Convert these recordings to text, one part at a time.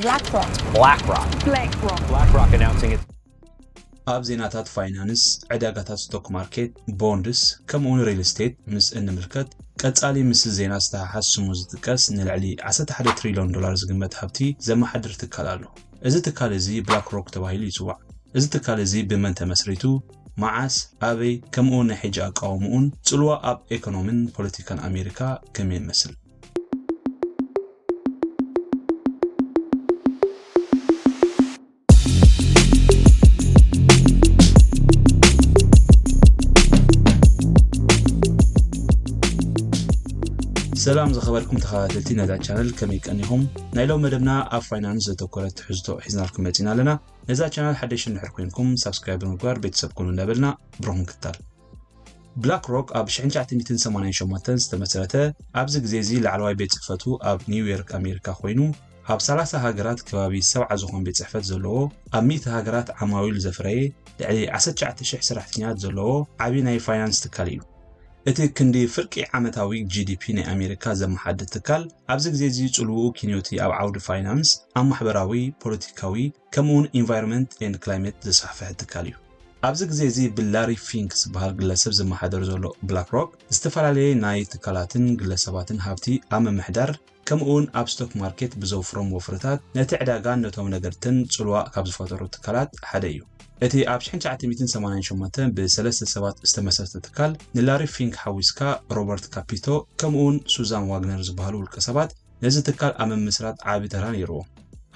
BlackRock. BlackRock. BlackRock. BlackRock announcing its ኣብ ዜናታት ፋይናንስ፣ ዕዳጋታት ስቶክ ማርኬት፣ ቦንድስ፣ ከምኡውን ሪል ስቴት ምስ እንምልከት፣ ቀጻሊ ምስ ዜና ዝተሓሓዝ ስሙ ዝጥቀስ ንልዕሊ ዓሰርተ ሓደ ትሪልዮን ዶላር ዝግመት ሃብቲ ዘመሓድር ትካል ኣሎ። እዚ ትካል እዚ ብላክ ሮክ ተባሂሉ ይጽዋዕ። እዚ ትካል እዚ ብመን ተመስሪቱ፣ መዓስ፣ ኣበይ፣ ከምኡውን ናይ ሕጂ ኣቃውምኡን ጽልዋ ኣብ ኤኮኖሚን ፖለቲካን ኣሜሪካ ከመይ ይመስል? ሰላም ዝኸበርኩም ተኸታተልቲ ነዛ ቻነል፣ ከመይ ቀኒኹም? ናይ ሎም መደብና ኣብ ፋይናንስ ዘተኮረ ትሕዝቶ ሒዝናልኩም መጺና ኣለና። ነዛ ቻነል ሓደሽ እንድሕር ኮይንኩም ሳብስክራይብ ብምግባር ቤተሰብ ኩኑ እንዳበልና ብሩኽ ምክታል። ብላክ ሮክ ኣብ ሽሕን ትሽዓተ ሚእትን ሰማንያን ሸሞንተን ዝተመስረተ፣ ኣብዚ ግዜ እዚ ላዕለዋይ ቤት ጽሕፈቱ ኣብ ኒውዮርክ ኣሜሪካ ኮይኑ፣ ኣብ ሰላሳ ሃገራት ከባቢ ሰብዓ ዝኾን ቤት ጽሕፈት ዘለዎ፣ ኣብ ሚእቲ ሃገራት ዓማዊል ዘፍረየ፣ ልዕሊ ዓሰርተ ትሽዓተ ሽሕ ሰራሕተኛታት ዘለዎ ዓቢ ናይ ፋይናንስ ትካል እዩ። እቲ ክንዲ ፍርቂ ዓመታዊ ጂ ዲ ፒ ናይ ኣሜሪካ ዘመሓድር ትካል፣ ኣብዚ ግዜ እዚ ጽልውኡ ኪንዮቲ ኣብ ዓውዲ ፋይናንስ፣ ኣብ ማሕበራዊ፣ ፖለቲካዊ፣ ከምኡውን ኢንቫይሮንመንት ኤንድ ክላይሜት ዘስፋሕፍሐ ትካል እዩ። ኣብዚ ግዜ እዚ ብላሪ ፊንክ ዝበሃል ግለሰብ ዝመሓደር ዘሎ ብላክ ሮክ፣ ዝተፈላለየ ናይ ትካላትን ግለሰባትን ሃብቲ ኣብ ምምሕዳር፣ ከምኡውን ኣብ ስቶክ ማርኬት ብዘውፍሮም ወፍርታት ነቲ ዕዳጋን ነቶም ነገድትን ጽልዋ ካብ ዝፈጠሩ ትካላት ሓደ እዩ። እቲ ኣብ ሽሕን ትሽዓተ ሚእትን ሰማንያን ሸሞንተን ብሰለስተ ሰባት ዝተመስረተ ትካል፣ ንላሪ ፊንክ ሓዊስካ ሮበርት ካፒቶ ከምኡውን ሱዛን ዋግነር ዝበሃሉ ውልቀ ሰባት ነዚ ትካል ኣብ ምምስራት ዓቢ ተራ ነይርዎም።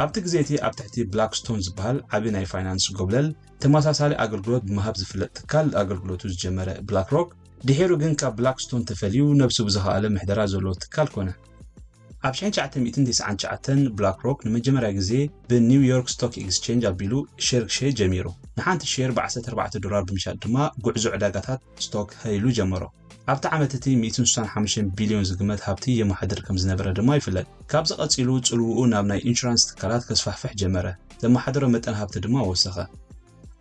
ኣብቲ ግዜ እቲ ኣብ ትሕቲ ብላክስቶን ዝበሃል ዓቢ ናይ ፋይናንስ ጎብለል ተመሳሳሊ ኣገልግሎት ብምሃብ ዝፍለጥ ትካል ኣገልግሎቱ ዝጀመረ ብላክ ሮክ፣ ድሒሩ ግን ካብ ብላክስቶን ተፈልዩ ነብሱ ብዝኸኣለ ምሕደራ ዘለዎ ትካል ኮነ። ኣብ ሽሕን ትሽዓተ ሚእትን ተስዓን ትሽዓተን ብላክ ሮክ ንመጀመርያ ግዜ ብኒው ዮርክ ስቶክ ኤክስቼንጅ ኣቢሉ ሼር ክሸይጥ ጀሚሩ። ንሓንቲ ሼር ብ ዓሰርተ ኣርባዕተ ዶላር ብምሻጥ ድማ ጉዕዞ ዕዳጋታት ስቶክ ሃይሉ ጀመሮ። ኣብቲ ዓመት እቲ ሚእትን ስሳን ሓሙሽተን ቢልዮን ዝግመት ሃብቲ የመሓድር ከም ዝነበረ ድማ ይፍለጥ። ካብዚ ቀጺሉ ጽልውኡ ናብ ናይ ኢንሹራንስ ትካላት ከስፋሕፍሕ ጀመረ። ዘመሓደሮ መጠን ሃብቲ ድማ ወሰኸ።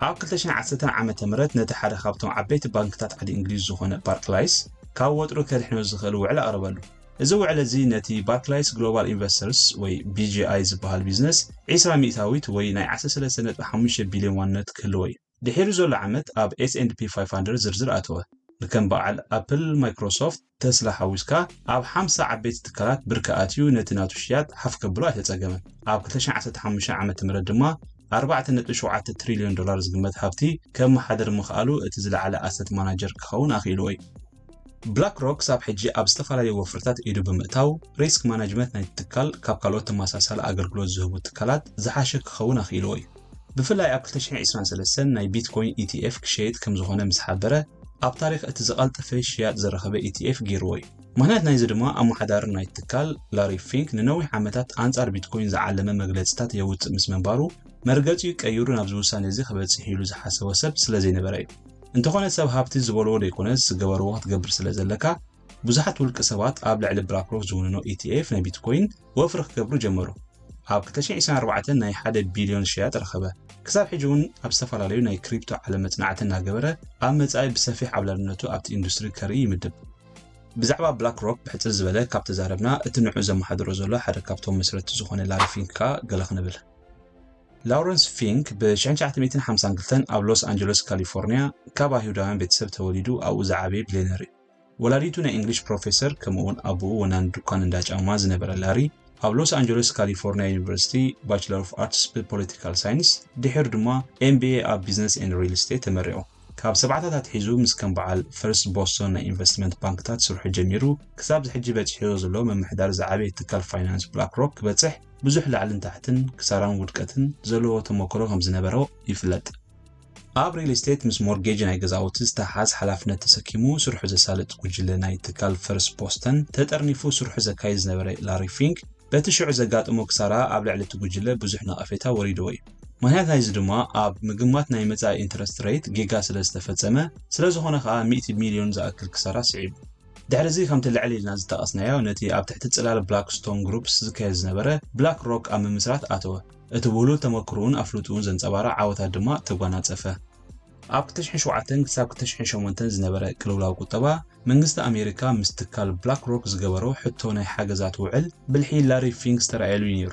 ኣብ ክልተ ሽሕን ዓሰርተን ዓመተ ምህረት ነቲ ሓደ ካብቶም ዓበይቲ ባንክታት ዓዲ እንግሊዝ ዝኾነ ባርክላይስ ካብ ወጥሩ ከድሕኖ ዝኽእል ውዕል ኣቕረበሉ። እዚ ውዕል እዚ ነቲ ባርክላይስ ግሎባል ኢንቨስተርስ ወይ ቢ ጂ ኣይ ዝበሃል ቢዝነስ ዒስራ ሚእታዊት ወይ ናይ ዓሰርተ ሰለስተ ነጥቢ ሓሙሽተ ቢልዮን ዋንነት ክህልዎ እዩ። ድሒሩ ዘሎ ዓመት ኣብ ኤስ ኤንድ ፒ ፋይቭ ሃንድረድ ዝርዝር ኣተወ። ንከም በዓል ኣፕል፣ ማይክሮሶፍት፣ ተስላ ሓዊስካ ኣብ ሓምሳ ዓበይቲ ትካላት ብርኪ ኣትዩ ነቲ ናቱ ሽያጥ ሓፍ ከብሎ ኣይተጸገመን። ኣብ ክልተ ሽሕን ዓሰርተ ሓሙሽተን ዓመተ ምህረት ድማ ኣርባዕተ ነጥቢ ሸውዓተ ትሪልዮን ዶላር ዝግመት ሃብቲ ከመሓድር ምኽኣሉ እቲ ዝለዓለ ኣሰት ማናጀር ክኸውን ኣኽኢልዎ እዩ። ብላክ ሮክ ክሳብ ሕጂ ኣብ ዝተፈላለዩ ወፍርታት ኢዱ ብምእታው፣ ሪስክ ማናጅመንት ናይቲ ትካል ካብ ካልኦት ተመሳሳሊ ኣገልግሎት ዝህቡ ትካላት ዝሓሸ ክኸውን ኣኽኢልዎ እዩ። ብፍላይ ኣብ ክልተ ሽሕን ዕስራን ሰለስተን ናይ ቢትኮይን ኢ ቲ ኤፍ ክሸይጥ ከም ዝኾነ ምስ ሓበረ፣ ኣብ ታሪኽ እቲ ዝቐልጠፈ ሽያጥ ዘረኸበ ኢ ቲ ኤፍ ገይርዎ እዩ። ምኽንያት ናይዚ ድማ ኣመሓዳሪ ናይቲ ትካል ላሪ ፊንክ ንነዊሕ ዓመታት ኣንጻር ቢትኮይን ዝዓለመ መግለጽታት የውጽእ ምስ ምንባሩ፣ መርገጺኡ ቀይሩ ናብዚ ውሳነ እዚ ክበጽሕ ኢሉ ዝሓሰቦ ሰብ ስለ ዘይነበረ እዩ። እንተኾነ ሰብ ሃብቲ ዝበልዎ ዘይኮነስ ዝገበርዎ ክትገብር ስለ ዘለካ፣ ብዙሓት ውልቂ ሰባት ኣብ ልዕሊ ብላክሮክ ዝውንኖ ኢ ቲ ኤፍ ናይ ቢትኮይን ወፍሪ ክገብሩ ጀመሩ። ኣብ ክልተ ሽሕን ዕስራን ኣርባዕተን ናይ ሓደ ቢልዮን ሽያጥ ረኸበ። ክሳብ ሕጂ እውን ኣብ ዝተፈላለዩ ናይ ክሪፕቶ ዓለም መጽናዕቲ እናገበረ ኣብ መጻኢ ብሰፊሕ ዓብላልነቱ ኣብቲ ኢንዱስትሪ ከርኢ ይምድብ። ብዛዕባ ብላክ ሮክ ብሕጽር ዝበለ ካብ ተዛረብና እቲ ንዑ ዘመሓድሮ ዘሎ ሓደ ካብቶም መስረቲ ዝኾነ ላሪ ፊንክ ከኣ ገለ ክንብል። ላውረንስ ፊንክ ብ ሽሕን ትሽዓተ ሚእትን ሓምሳን ክልተን ኣብ ሎስ ኣንጀለስ ካሊፎርኒያ ካብ ኣይሁዳውያን ቤተሰብ ተወሊዱ ኣብኡ ዝዓበየ ቢልዮነር እዩ። ወላዲቱ ናይ እንግሊሽ ፕሮፌሰር ከምኡውን ኣቦኡ ወናኒ ዱኳን እንዳ ጫማ ዝነበረ ላሪ ኣብ ሎስ ኣንጀለስ ካሊፎርኒያ ዩኒቨርሲቲ ባችለር ኦፍ ኣርትስ ብፖለቲካል ሳይንስ ድሒሩ ድማ ኤም ቢ ኤ ኣብ ቢዝነስ ኤንድ ሪል ስቴት ተመሪቑ። ካብ ሰብዓታት ኣትሒዙ ምስ ከም በዓል ፈርስት ቦስቶን ናይ ኢንቨስትመንት ባንክታት ስርሑ ጀሚሩ ክሳብ ዝሕጂ በጺሕዎ ዘሎ ምምሕዳር ዝዓበየ ትካል ፋይናንስ ብላክ ሮክ ክበጽሕ ብዙሕ ላዕልን ታሕትን ክሳራን ውድቀትን ዘለዎ ተመክሮ ከም ዝነበሮ ይፍለጥ። ኣብ ሪል ስቴት ምስ ሞርጌጅ ናይ ገዛውቲ ዝተሓሓዝ ሓላፍነት ተሰኪሙ ስርሑ ዘሳልጥ ጉጅለ ናይ ትካል ፈርስት ቦስተን ተጠርኒፉ ስርሑ ዘካይድ ዝነበረ ላሪ ፊንክ በቲ ሽዑ ዘጋጠሞ ክሳራ ኣብ ልዕሊ እቲ ጉጅለ ብዙሕ ነቐፌታ ወሪድዎ እዩ። ምኽንያት ናይዚ ድማ ኣብ ምግማት ናይ መጻኢ ኢንትረስት ሬት ጌጋ ስለ ዝተፈጸመ፣ ስለ ዝኾነ ከኣ ሚእቲ ሚልዮን ዝኣክል ክሳራ ስዒቡ። ድሕሪ እዚ ከምቲ ልዕል ኢልና ዝጠቐስናዮ ነቲ ኣብ ትሕቲ ጽላል ብላክ ስቶን ግሩፕስ ዝካየድ ዝነበረ ብላክ ሮክ ኣብ ምምስራት ኣተወ። እቲ ውህሉል ተመክሮኡን ኣፍልጥኡን ዘንጸባርቕ ዓወታት ድማ ተጓናጸፈ። ኣብ ክልተ ሽሕን ሸውዓተን ክሳብ ክልተ ሽሕን ሸሞንተን ዝነበረ ቅልውላው ቁጠባ፣ መንግስቲ ኣሜሪካ ምስ ትካል ብላክ ሮክ ዝገበሮ ሕቶ ናይ ሓገዛት ውዕል ብልሒ ላሪ ፊንክ ዝተራእየሉ እዩ ነይሩ።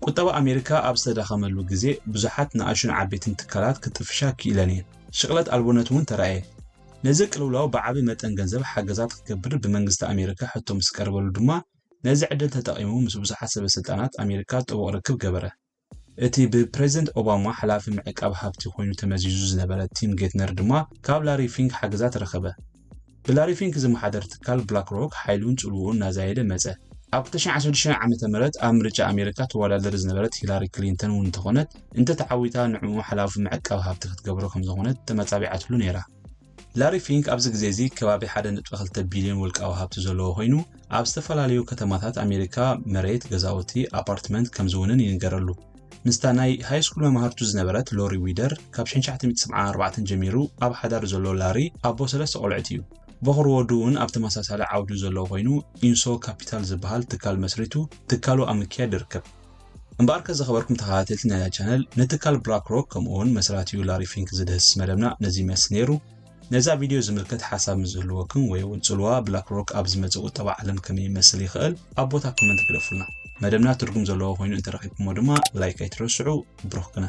ቁጠባ ኣሜሪካ ኣብ ዝተዳኸመሉ ግዜ ብዙሓት ንኣሽቱን ዓበይትን ትካላት ክጥፍሻ ክኢለን እየን። ሽቕለት ኣልቦነት እውን ተራእየ። ነዚ ቅልውላው ብዓቢ መጠን ገንዘብ ሓገዛት ክገብር ብመንግስቲ ኣሜሪካ ሕቶ ምስ ቀረበሉ ድማ ነዚ ዕድል ተጠቒሙ ምስ ብዙሓት ሰበ ስልጣናት ኣሜሪካ ጥቡቕ ርክብ ገበረ። እቲ ብፕሬዚደንት ኦባማ ሓላፊ ምዕቃብ ሃብቲ ኮይኑ ተመዚዙ ዝነበረ ቲም ጌትነር ድማ ካብ ላሪ ፊንክ ሓገዛት ረኸበ። ብላሪ ፊንክ ዝመሓደር ትካል ብላክ ሮክ ሓይሉን ጽልውኡን እናዛየደ መጸ። ኣብ ክልተ ሽሕን ዓሰርተ ሽዱሽተን ዓመተ ምህረት ኣብ ምርጫ ኣሜሪካ ትወዳደር ዝነበረት ሂላሪ ክሊንተን እውን እንተኾነት እንተተዓዊታ ንዕኡ ሓላፊ ምዕቃብ ሃብቲ ክትገብሮ ከምዝኾነት ተመጻቢዓትሉ ነይራ። ላሪ ፊንክ ኣብዚ ግዜ እዚ ከባቢ ሓደ ነጥቢ ክልተ ቢልዮን ውልቃዊ ሃብቲ ዘለዎ ኮይኑ ኣብ ዝተፈላለዩ ከተማታት ኣሜሪካ መሬት፣ ገዛውቲ፣ ኣፓርትመንት ከምዝውንን ይንገረሉ። ምስታ ናይ ሃይስኩል መማህርቱ ዝነበረት ሎሪ ዊደር ካብ ሽሕን ትሽዓተ ሚእትን ሰብዓን ኣርባዕተን ጀሚሩ ኣብ ሓዳር ዘሎ ላሪ ኣቦ ሰለስተ ቆልዑት እዩ። በኹሪ ወዱ እውን ኣብ ተመሳሳሊ ዓውዲ ዘሎ ኮይኑ ኢንሶ ካፒታል ዝበሃል ትካል መስሪቱ ትካሉ ኣብ ምክያድ ይርከብ። እምበኣርከ ዝኸበርኩም ተኸታተልቲ ናይዛ ቻነል ንትካል ብላክ ሮክ ከምኡ እውን መስራቲኡ ላሪ ፊንክ ዝድህስስ መደብና ነዚ ይመስል ነይሩ። ነዛ ቪድዮ ዝምልከት ሓሳብ ምስ ዝህልወኩም ወይ እውን ጽልዋ ብላክ ሮክ ኣብ ዝመጽእ ቁጠባ ዓለም ከመይ ይመስል ይኽእል ኣብ ቦታ ኮመንት ግደፉልና። መደብና ትርጉም ዘለዎ ኮይኑ እንተረኺብኩሞ ድማ ላይክ ኣይትረስዑ። ብሩኽ ግና።